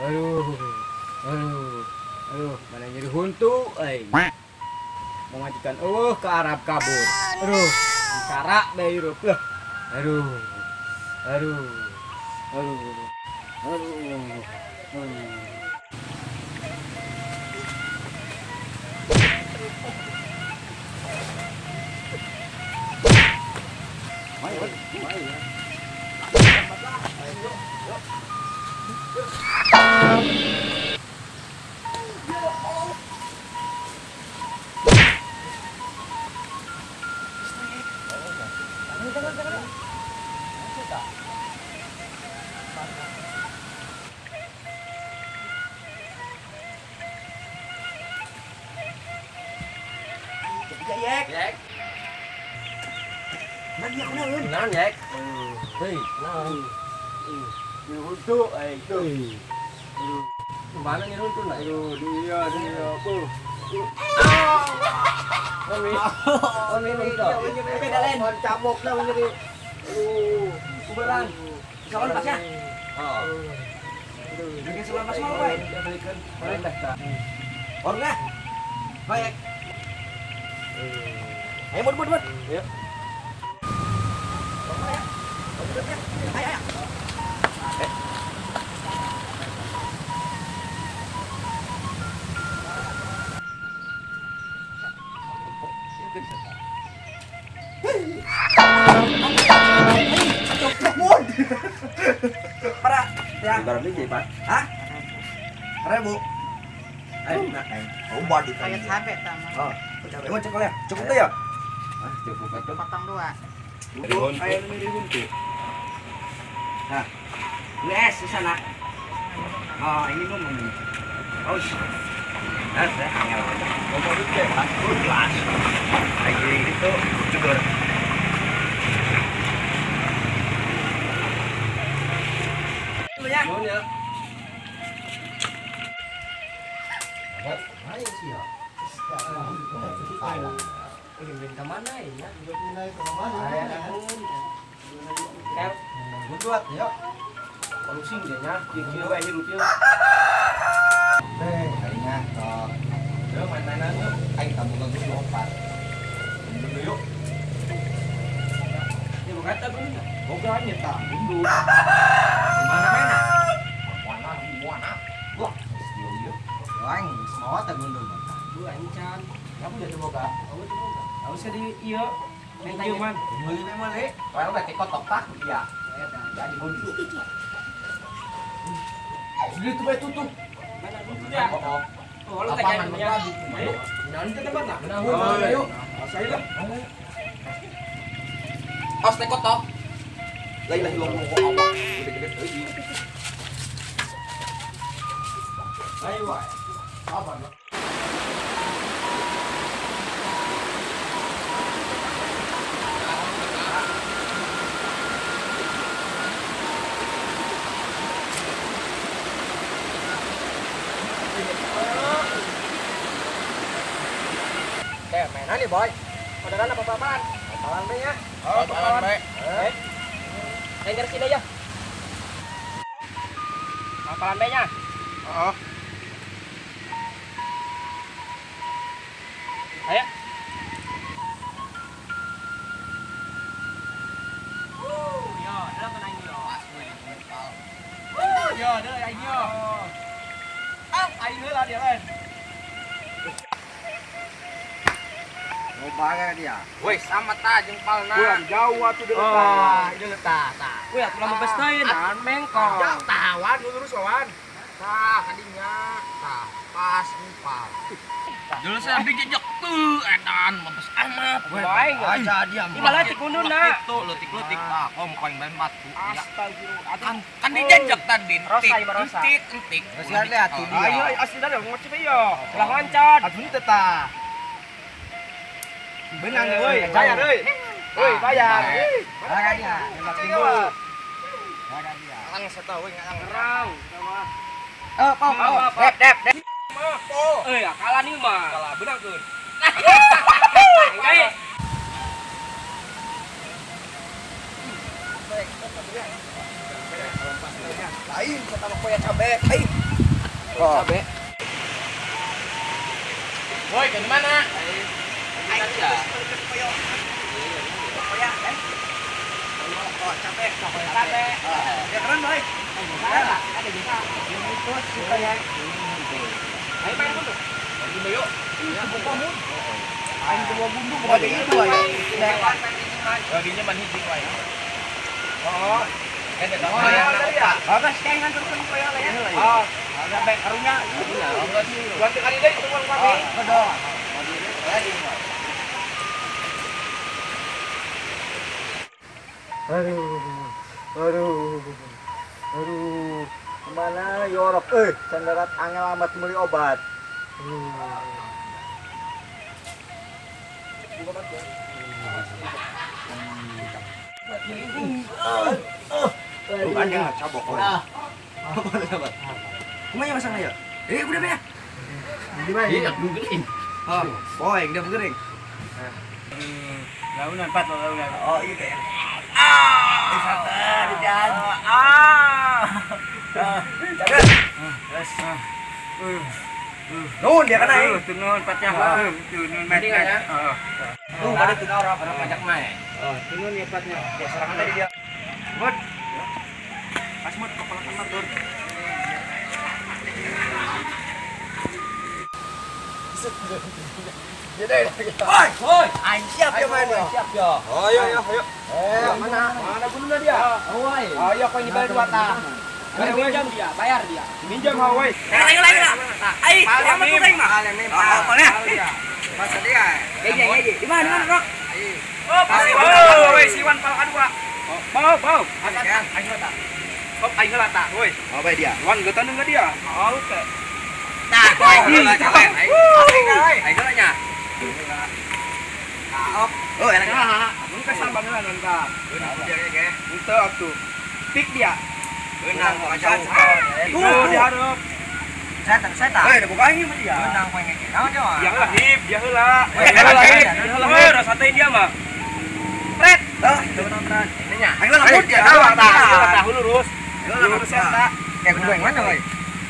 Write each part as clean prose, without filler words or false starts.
Aduh. Aduh. Aduh, mana nyeri huntu euy. Mengajikan eueuh ke Arab kabur. Aduh, cara bae hirup. Aduh. Aduh. Aduh. Aduh. Yek. Mana aku naon? Naon, Yek? Hei, naon? Nyeruntu, eh itu. Aduh. Mana nyeruntu nah? Aduh, dia apa? Oni. Oni ini beda lain. Cabok dah ini. Aduh, kubaran. Soal pas ya? Heeh. Aduh, dengan soal pas mau, Pak. Balikan. Boleh dah. Orna. Baik. Ayo bud bud bud. Ayo. Ayo ayo. Para ya. Barang biji, Pak. Hah? Ribu. Ayo, nah, oh, body. Kayak cabe sama. Oh, cabe. Emang cukup ya? Cukup tuh ya? Ah, cukup atuh. Potong dua. Ayo ini buntu. Nah, ini es di sana. Oh, ini minum ini. Oh, nah, saya angel. Ngomong dulu ya, Pak. Jelas. Lagi itu cukur. Ya. Nuhun ya. Main sih ya. Ini ke mana ya? Buat ya. Pusing dia nya, kieu we hirup ieu. Teh, kayaknya toh. Yo main-mainan yuk. Aing tamu gua opat. Dulu yuk. Ya bukan tak guna. Boga nya tak mundur. Mana mana? Mana di mana? Wah, yo yo. Aing semua tak mundur. Bu aing can. Kamu jadi boga. Kamu jadi boga. Kamu sedih ieu. Main man. Meuli meuli. Kalau teh kotok tak ya. Jadi mundur. Jadi tuh bae tutup. Mana buntu ya? Oh, lo Lapangan tanya. lagi. Nanti tempat lah. Nah, ayo. Saya lah. Os teh kotok. Lain lah long ngomong awak gede-gede euy. Ayo wae. Apa lah? Eh, mainan nih, boy. Orderan apa-apaan? Bakalan be ya. Oh, bakalan be. Eh. Lengger sini aja. Bakalan be nya. Heeh. Ayo. Yo, dah kena aing yo. Yo, dah aing yo. Ah, aing heula dia lain. Loba dia. Woi, sama ta jeung palna. Kurang jauh atuh deuleu Oh, deuleu tah tah. Wih, atuh lama besteun, naon mengkong. Jauh tah wan lurus wan. Tah kadinya. Tah pas empal. Dulu saya bijak tuh edan mabes amat. Baik. Aja dia. Ini malah tikundun na. Itu leutik-leutik tah kom koin bae batu. Astagfirullah. Kan kan dijejak tadi. Rosa, iba rosa. Entik entik. Kasihan deh atuh dia. Ayo asli dah ngocep ieu. Ulah loncat. Atuh teh tah. Benang euy, bayar euy. Euy, bayar. Bayar dia. Nembak timbul. Bayar dia. Lang seta euy ngalang. Gerang sama. Eh, pau pau. Dep dep dep. Oh. Eh, kalah nih mah. Kalah benangkeun. Ayo. Lain kata mah koya cabe. Ai. Cabe. Woi, ke mana? Aing koyo. Koya, eh. Oh, cabe, cabe. Ya keren, boy. Ada juga. Itu supaya. Ayo main dulu. Lagi yuk. Iya, buka mun. Aing dua bundu bukan itu aja. Baginya man hiji wae. Oh. Bagus kayak nganturkeun koyo lah ya. Oh, sampai karunya. Ganti kali deui tungguan kami. Kedok. Aduh. Aduh. Aduh. Kemana yorok cenderat angel amat beli obat. Bukan ya, cabok. Kumanya masang aja. Udah be. Di mana? Iya, gering. Oh, boy, udah gering. Launan pat launan. Oh, iya kayak. Ah, santai jalan. Ah. Terus. Nun dia kena. Tunun patnya. Tunun met. Heeh. Tuh pada tunun orang pajak mah. Oh, tunun ya patnya. Ya serangan tadi dia. Mut. Pas mut kepala kena tur. Oi, oi, aing siap ya main ya. Siap ya. Ayo, ayo, ayo. Mana? Mana gunungnya dia? Oi. Ayo kau ini bayar dua ta. Minjam dia, bayar dia. Minjam hawai. Lagi lagi lah. Ai, lama tuh kayak mah. Oh, boleh. Masa dia. Gini, di mana di mana, Rok? Oh, pasti. Oh, woi, siwan pal kadua. Bau, bau. Aing lata. Oh, aing lata, woi. Oh, bae dia. Wan getan enggak dia? Oke. Nah, aing. Aing nya. Oh, enak. Mun kesal banget nonton. Dia ge. Henteu atuh. Pik dia. Benang kacau. Tuh diharap. Setan, setan. Eh, buka ini mah dia. Benang poe ngeke. Naon dia mah? Dia heula hip, dia heula. Heula, rasa teh dia mah. Pret. Hah, nonton. Ininya. Aing lah mut dia. Tah, lurus. Lurus eta. Kayak gua yang mana, woi?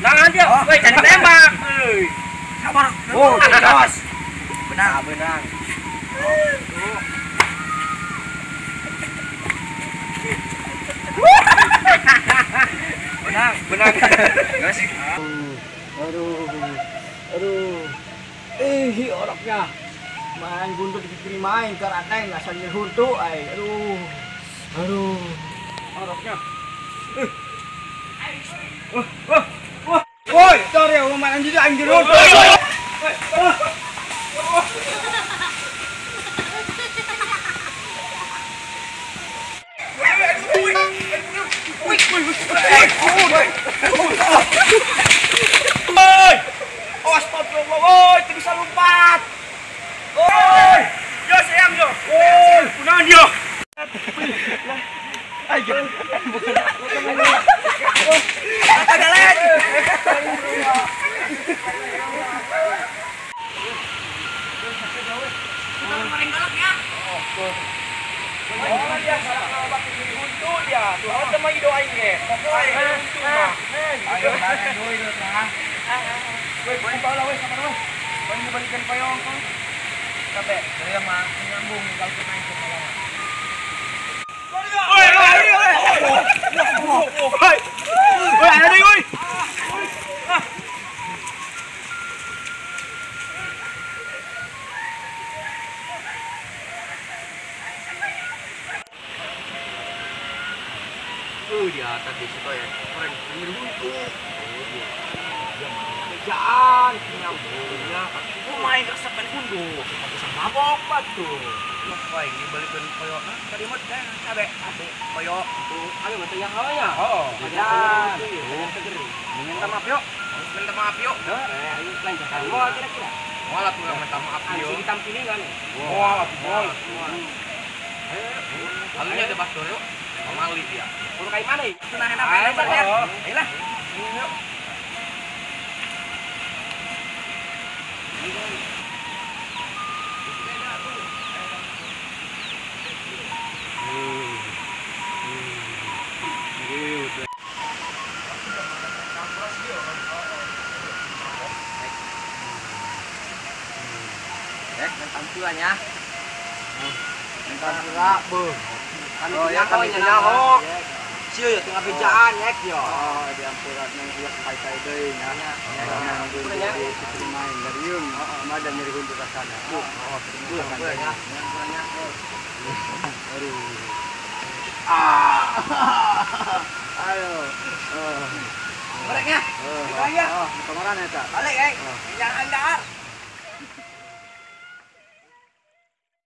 Nah, dia. Woi, jangan tembak. Euy. Sabar. Oh, jos. Benang, benang. Benang, benang. Guys. Aduh. Aduh. Oroknya. Main gunduk diterima aing karena asal nyehuntu aing. Aduh. Aduh. Oroknya. Wah, wah, wah. Woi, tor ya, main anjing aing jero. Woi. Oh, astagfirullah, woi, itu bisa lompat. Woi. Yo, sayang yo. Woi, kunaon yo? Ayo. Ada lain. Oh, dia salah obat buntu dia. Tuh, ada mah ido aing ge. Aing buntu mah. Ayo, duit lah. Woi, woi, bawa woi sama woi. Woi dibalikan payong kau. Sampai saya mah nyambung kalau kita main ke bawah. Woi, woi, woi. Woi. Woi, ada deui, woi. Di atas di situ ya. Orang buntu. Kerjaan nyambungnya. Gua main kesepen kundu. Bisa mabok batu. Wah, ini balikin koyo. Tadi mah cabe, cabe koyo. Tuh, ayo mata yang hawanya. Oh, ada. Minta maaf yuk. Minta maaf yuk. Ayo lanjutkan. Mau kira-kira. Mau lah tuh minta maaf yuk. Anjing ditampilin kan? Mau lah, mau. Halunya ada pastor yuk. Mali dia. Kalau kayak mana? Nah, enak enak ya. Ayolah. Yuk. Tampilannya. Entar beuh. Kami Oh, ya kami nyaho. nyaho. Sieu ya tengah bejaan yek yo. Oh, di ampurat nang ulah kai-kai deui nya. Karena di situ main dariung, mah dan nyeri huntu rasana. Oh, Kurangnya. Aduh. Ah. Ayo. Mereka. Oh, ya. Oh, kemarin eta. Balik, eh. Jangan dahar.